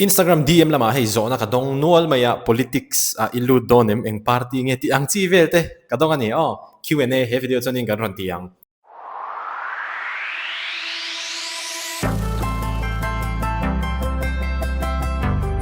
Instagram DM lamah hei zawhna ka dawng nual mai a, politics ah i lut dawn em, eng party nge tih ang chi vel te ka dawng a ni aw. Q and A he video chuanin kan rawn ti ang.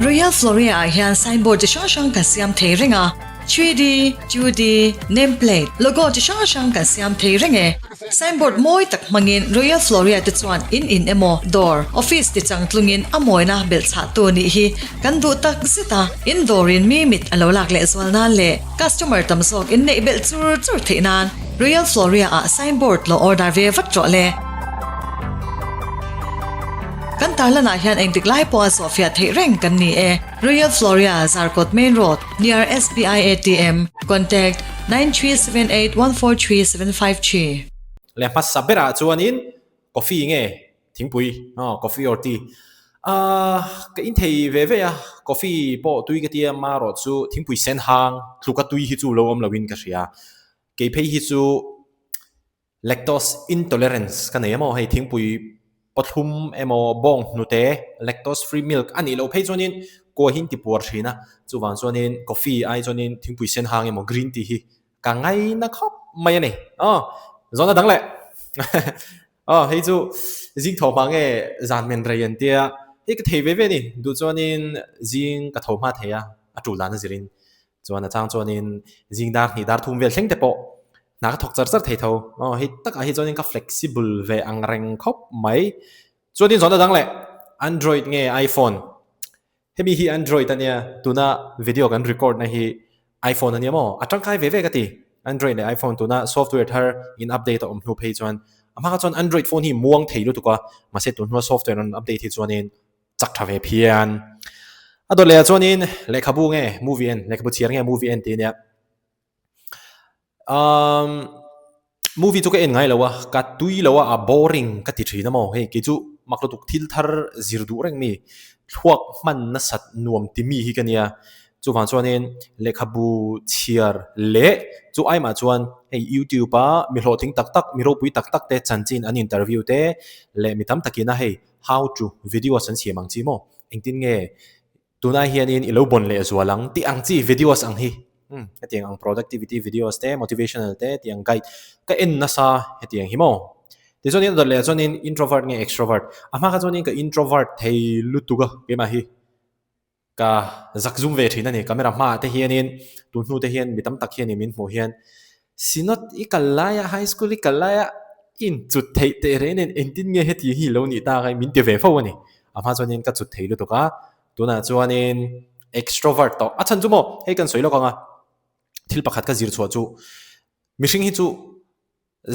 Royal Floria ah hian signboard chi hrang hrang kan siam thei reng a, 3D, 2D, name plate, logo chi hrang hrang kan siam thei reng e. Signboard mawi tak hmangin Royal Floria te chuan in in emaw dawr, office ti chang tlungin a mawina belh chhahtu nih hi kan duh tak zet a, in dawrin mi mit a lo lak leh zual nan leh customer tam zawk in neih belh chur chur theih nan Royal Floria ah signboard lo order ve vat rawh le. Kan tarlanah hian engtik lai pawha zawhfiah theih reng kan ni e. Royal Floria, Zarkawt Main Road, near SBI ATM, contact 9378143753. Leh hmasa berah chuanin coffee nge thingpui aw coffee or tea ah ka in thei ve ve a coffee pawh tui ka tia marawh chu thingpui sen hang tluka tui hi chu lo awm loin ka hria kei phei hi chu Lactose intolerance ka nei emaw hei thingpui pathlum emaw bawng hnute lactose free milk a nih loh phei chuanin kua hi an ti puar thin a, chuvang chuanin coffee ai chuanin thingpui sen hang emaw green tea hi ka ngaina khawp mai a ni aw zawhna dang leh aw hei chu zing tho hma nge zan men rei an tia hei ka thei ve ve a ni duh chuanin zing ka tho hma thei a a tul dan a zirin Chuan a chang chuanin zing dar hnih dar thum vel thleng te pawh hna ka thawk char char thei tho. Aw hei takah hi chuanin ka flexible ve ang reng khawp mai. Chuanin zawhna dang leh Android nge iPhone? Hemi hi Android a nia, tuna video kan record na hi iPhone a nia maw? A tangkai ve ve ka ti. Android leh iPhone tuna software thar in update a awm hnu phei chuan a hma kha chuan Android phone hi muang thei lutuk a, mahse tun hnua software an update hi chuanin chak tha ve phian. A dawt lehah chuanin lehkhabu nge movie en, lehkhabu chhiar nge movie en tih ania. Umm movie chu ka en ngai lo a, ka tui lo a, a boring ka ti thin a maw hei kei chu mak lutuk thil thar zir duh reng mi, thluak hman nasat nuam ti mi hi ka nia. Chuvang chuanin lehkhabu chhiar leh chu aimah chuan hei YouTube a mi hlawhtling tak tak, mi ropui tak tak te chanchin an interview te leh mi tam takin a hei How to videos an siam ang chi maw? Engtin nge tunai hianin i lo bawn leh zual ang tih ang chi videos ang hi umm hetiang ang productivity videos te motivational te tih ang guide ka en nasa hetiang hi maw? Tichuanin a dawt leh chuanin introvert nge extrovert a hma kha chuanin ka introvert thei lutuk a keimah hi. Ka zak zum ve thin a ni. Camera hmaah te hianin tun hnu te hian mi tam tak hianin min hmuh hian Synod i kal laia high school i kal laia i inchut theih teh reng nen engtin nge heti hi lo nih tak a min ti ve fo a ni. A hma chuanin ka chut thei lutuk a, tunah chuanin extrovert tawh a chhan chu maw hei kan sawi lawk ang a, thil pakhat ka zir chhuah chu mihring hi chu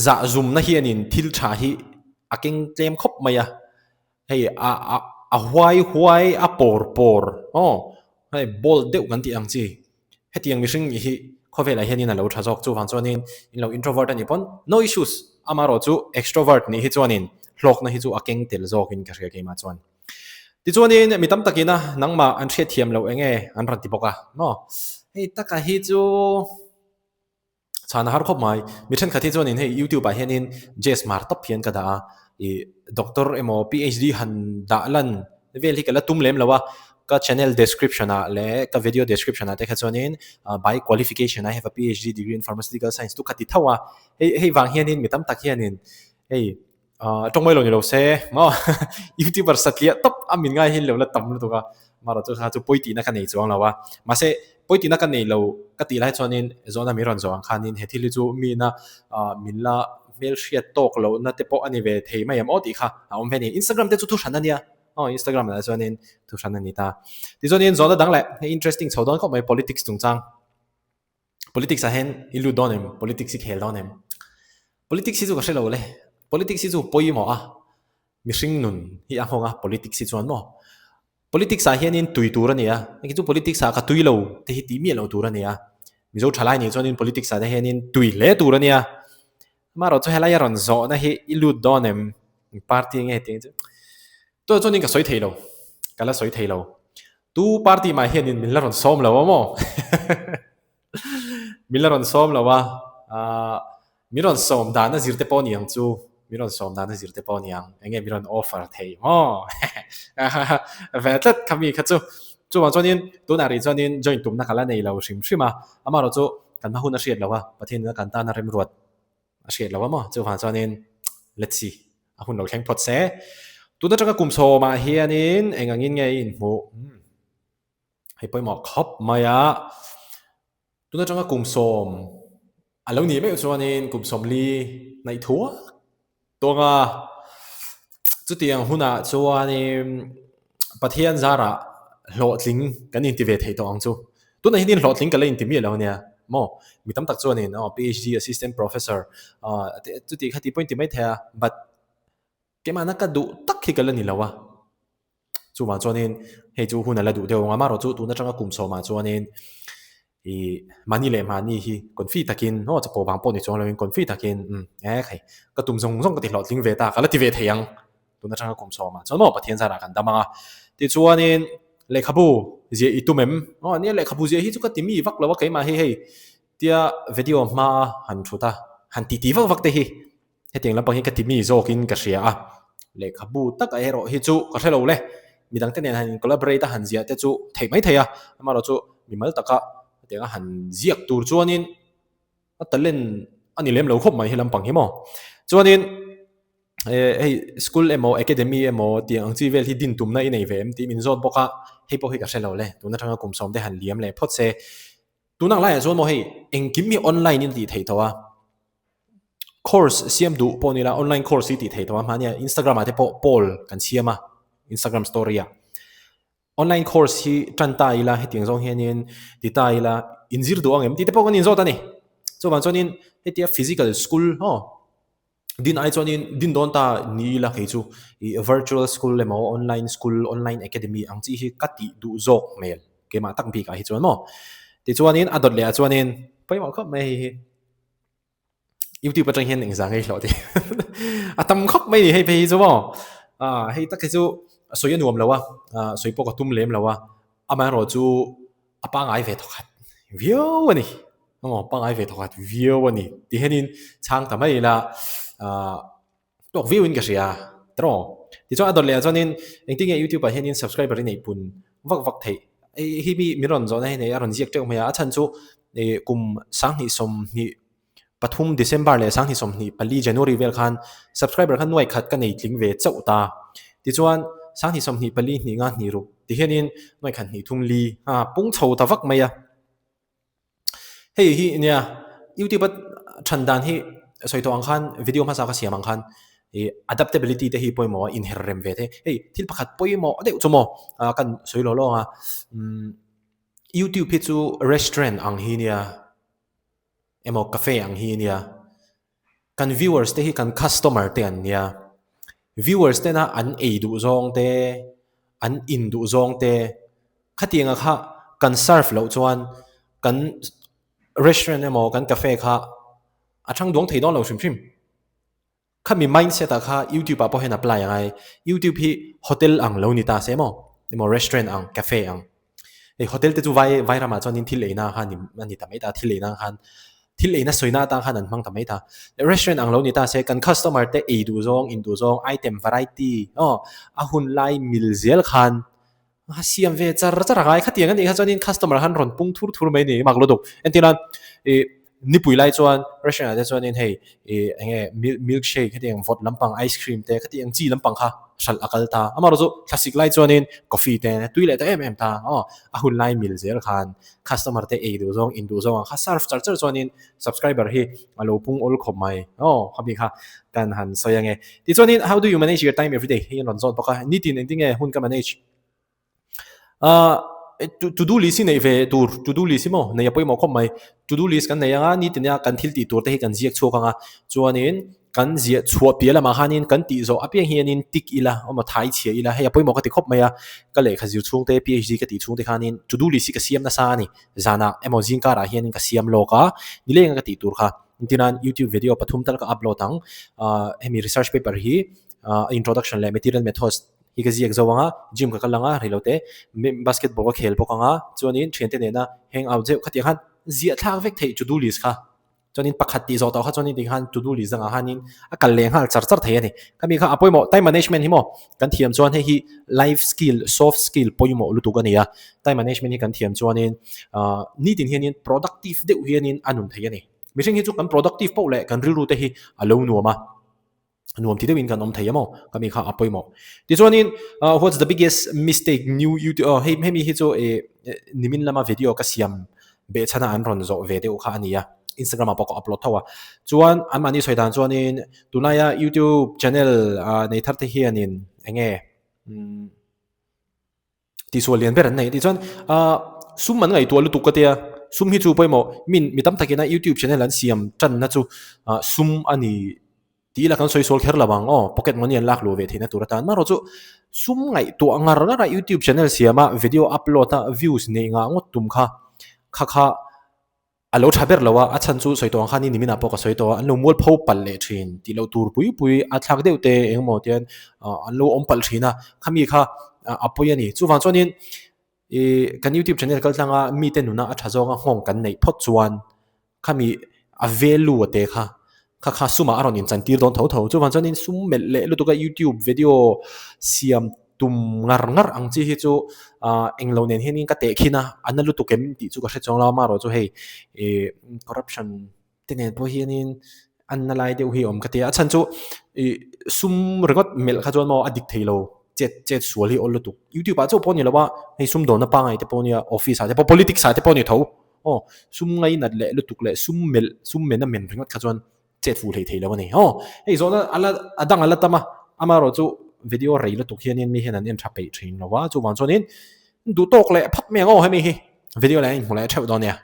Zah zumna hianin thil tha hi a keng tlem khawp mai a, hei a a a huai huai a pawr pawr aw hei bold deuh kan tih ang chi hetiang mihring nih hi khawvelah hianin a lo tha zawk chuvang chuanin in lo introvert a nih pawn no issues amaherawh chu extrovert nih hi chuanin hlawkna hi chu a keng tel zawkin ka hria keimah chuan. Tichuanin mi tam takin a nangmah an hriatthiam loh eng nge an rawn ti bawk a maw hei taka hi chu. Chhan a har khawp mai. Mi thenkhat hi chuanin hei YouTube ah hianin Jazz mar tawp hian ka dah a, ih doctor emaw PhD han dah lan vel hi ka la tum lem lo a, ka channel description ah leh ka video description ah te kha chuanin by qualification I have a PhD degree in pharmaceutical science chu ka ti tho a, hei hei vang hianin mi tam tak hianin hei Ahh tawng mai lo ni lo se maw youtuber satliah tawp a min ngai hi lo la tam lutuk a amaherawh chu kha chu pawi tihna ka nei chuang lo a mahse pawi tihna ka nei lo ka tih lai chuanin zawhna min rawn zawh ang khanin he thil hi chu mina ah min la hmelhriat tawk lohna te pawh a ni ve thei mai em aw tih kha a awm ve a ni Instagram te chu thu hran a nia aw Instagram ah chuanin thu hran a ni ta tichuanin zawhna dang leh hei interesting chho dawn khawp mai politics chungchang. Politics ah hian i lut dawn em? Politics i khel dawn em? Politics hi chu ka hre lo le. Politics hi chu pawimawh a, mihring nun hi a nghawng a politics hi chuan maw. Politics ah hianin tui tur a ni a, hei chu politics ah ka tui lo te hi tih miah loh tur a ni a. Mizo thalai nih chuanin politics ah te hianin tui hle tur a nia. Amaherawh chu helai a rawn zawhna hi i lut dawn em? Party nge tih chu tunah chuanin ka sawi thei lo, ka la sawi thei lo. Tu party mah hianin min la rawn sawm lo a maw? Min la rawn sawm lo a, aah min rawn sawm dan a zir te pawh a ni ang chu. Min rawn sawm dan a zir te pawh a ni ang. Enge min rawn offer thei maw? Ve tlat kha mi kha chu. Chuvang chuanin tunah rih chuanin join tumna ka la nei lo hrim hrim a. Amaherawh chu kan hma hun a hriat lo a, Pathianin a kan tana remruat a hriat lo a maw? Chuvang chuanin let's see a hun lo thleng phawt se. Tun atanga kum sawmah hianin eng angin nge i inhmuh? Hei pawimawh khawp mai a. Tun atanga kum sawm a lo nih meuh chuanin kum 40 hnaih thuak tawng a. Chutiang hunah chuanin Pathian zarah hlawhtling kan inti ve thei tawh ang chu. Tunah hianin hlawhtling ka la inti miah lo ania maw? Mi tam tak chuanin aw PhD assistant professor chuti kha ti pawh inti maithei a but Keimahna ka duh tak hi ka la ni lo a, chuvang chuanin hei chu hun a la duh deuh ang a, amaherawhchu tun atanga kum sawmah chuanin ih mahni leh mahni hi confi takin aw chapo vang pawh ni chuang loin confi takin umm e hei ka tum zawng zawng ka ti hlawhtling ve ta ka la ti ve thei ang tun atanga kum sawmah chuan maw Pathian zarah kan dam ang a, tichuanin lehkhabu ziah i tum em? Aw nia lehkhabu ziah hi chu ka ti mi vak lo a keimah hi hei tia video hmaa han thut a han titi vak vak te hi. Hetiang lampang hi ka ti mi zawkin ka hria a, lehkhabu taka erawh hi chu ka hre lo le. Midangte nen han in collaborate a han ziah te chu theih mai thei a, amaherawh chu mimal taka hetianga han ziak tur chuanin a talent a ni lem lo khawp mai he lampang hi maw. Chuanin hei school emaw academy emaw tiang ang chi vel hi din tumna i nei ve em tih min zawt bawk a, hei pawh hi ka hre lo le, tun atanga kum sawm te han liam leh phawt se. Tunang laiah chuan maw hei engkim hi online in a tih theih tawh a. Course siam duh pawh ni la online course hi tih theih tawh a hmania Instagram ah te pawh poll kan siam a Instagram story ah online course hi tan ta ila hetiang zawng hianin ti ta ila inzir duh ang em tih te pawh kan inzawt a ni chuvang chuanin hetia physical school aw din ai chuanin din dawn ta ni ila kei chu ih virtual school emaw online school online academy ang chi hi ka tih duh zawk hmel keimah tak bikah hi chuan maw tichuanin a dawt leh ah chuanin pawimawh khawp mai hei hi. YouTube atang hian engzah ngei hlawh tih a tam khawp mai ni hei phei hi chu maw ah hei tak hi chu sawi a nuam lo a ah sawi pawh ka tum lem lo a amaherawh chu a pangai ve thawkhat viau a ni maw pangai ve thawkhat viau a ni ti hianin chhang ta mai ila ah tawk viau in ka hria tawh tichuan a dawt leh ah chuanin engtin nge youtube ah hianin subscriber i neih pun vak vak theih hei mi min rawn zawhna hi nei a rawn ziak teuh mai a a chhan chu ih kum 2023 December leh 2024 January vel khan subscriber kha nuai khat ka nei tling ve chauh ta tichuan 2024 hnih nga hnih ruk ti hianin nuai khat hnih thum li a pung chho ta vak mai a. Hei hi nia YouTube a than dan hi sawi tawh ang khan video hmasa ka siam ang khan ih adaptability te hi pawimawh a inher rem ve te hei thil pakhat pawimawh deuh chu maw ah kan sawi lawh lawng a umm YouTube hi chu restaurant ang hi nia emaw cafe ang hi nia kan viewers te hi kan customer te an nia viewers tena an ei duh zawng te an in duh zawng te khatianga kha kan serve loh chuan kan restaurant emaw kan cafe kha a thang duang thei dawn lo hrim hrim. Khami mindset ah kha YouTube ah pawh hian apply a ngai. YouTube hi hotel ang lo ni ta se maw? Emaw restaurant ang, cafe ang. Hei hotel te chu vai vai ramah chuanin thil eina khan a ni ta mai ta, thil eina khan thil eina sawina atang khan an hmang ta mai ta. Restaurant ang lo ni ta se kan customer te ei duh zawng, in duh zawng, item variety aw a hun lai mil zel khan A siam ve char char a ngai khatiang a nih kha chuanin customer khan rawn pung thur thur mai a ni mak lutuk. Entirnan ih nipui lai chuan restaurant ah te chuanin hei ih eng nge milk milk shake khatiang vawt lampang ice cream te khatiang chi lampang kha hralh a kal ta. Amaherawh chu thlasik lai chuanin coffee te tui leh ta em em ta aw a hun lai mil zel khan customer te ei duh zawng in duh zawng ang kha serve char char chuanin subscriber hi a lo pung awl khawp mai aw khami kha kan han sawi ange. Tichuanin how do you manage your time everyday hei an rawn zawt bawk a nitin engtinge hun ka manage Ah to do list hi neih ve tur to do list hi maw neih a pawimawh khawp mai to do list kan nei anga nitin a kan thil tih tur te hi kan ziak chhuak anga chuanin kan ziah chhuah piah lamah khanin kan tih zawh apiang hianin tick ila emaw thai chhia ila hei a pawimawh ka ti khawp mai a ka lehkha zir chhung te PhD ka tih chhung te khanin to do list hi ka siam nasa a ni zanah emaw zingkarah hianin ka siam lawk a nileng a ka tih tur kha engtin a YouTube video pathum tal ka upload ang ah hemi research paper hi ah introduction leh material methods hi ka ziak zo ang a, gym ka kal ang a, rei te basketball ka khel bawk ang a, chuanin thiante nena hang out zeuh khatiang khan ziah thlak vek theih to do list kha. Chuanin pakhat tih zawh tawh kha chuanin tikhan to do list dangah khanin a kal leh nghal char char thei a ni. Khami kha a pawimawh time management hi maw kan thiam chuan hei hi life skill, soft skill pawimawh lutuk a ni a. Time management hi kan thiam chuanin ah nitin hianin productive deuh hianin a nun thei a ni. Mihring hi chu kan productive poh leh kan rilru te hi a lo nuam a. Nuam ti deuhin kan awm thei a maw? Ka mi kha a pawimawh. Tichuanin what's the biggest mistake new youtube aw hei hemi hi chu eh nimin lama video ka siam behchhana an rawn zawh ve deuh kha a ni a, Instagram ah pawh ka upload tho a. Chuan anmahni sawi dan chuanin tunlaia youtube channel nei thar te hianin eng nge umm tihsual lian ber an nei tichuan ah sum an ngaihtuah lutuk ka tia sum hi chu pawimawh min mi tam takin a youtube channel an siam tanna chu ah sum a ni tih ila kan sawi sual kher lo ang aw pocket money an lak luh ve theihna tur atan marawh chu sum ngaihtuah ngar ngar a youtube channel siam a video upload a views neih ngah ngawt tum kha kha kha A lo tha ber lo a, a chhan chu sawi tawh ang khan i niminah pawh ka sawi tawh a, an lo mual pho palh leh thin tih loh tur pui pui a thlak deuh te eng emaw tian an lo awm palh thin a, khami kha a pawi a ni. Chuvang chuanin ih kan youtube channel kal tlanga mite nuna a tha zawnga nghawng kan neih phawt chuan khami a value a te kha kha kha sumah a rawn inchantir dawn tho tho. Chuvang chuanin sum melh leh lutuk a youtube video siam tum ngar ngar ang chi hi chu ah englo nen hianin ka teh khin a, a na lutuk em tih chu ka hre chuang lo a, amaherawh chu hei ih corruption te nen pawh hianin a na lai deuh hi a awm ka ti a, a chhan chu ih sum ringawt melh kha chuan maw a dik thei lo chet chet sual hi a awl lutuk youtube ah chauh pawh a ni lo a, hei sumdawnna pangngai te pawh a nia office ah te pawh politics ah te pawh a ni tho aw sum ngainat leh lutuk leh sum melh sum men a men ringawt kha chuan chet fuh hlei thei lo a ni. Aw, hei zawhna a la a dang a la tam a, amaherawh chu video rei lutuk hianin mi hian an en tha peih thin lo a, chuvang chuanin duh tawk leh phawt mai ang aw hemi hi video leh a inhmu leh theuh dawn nia.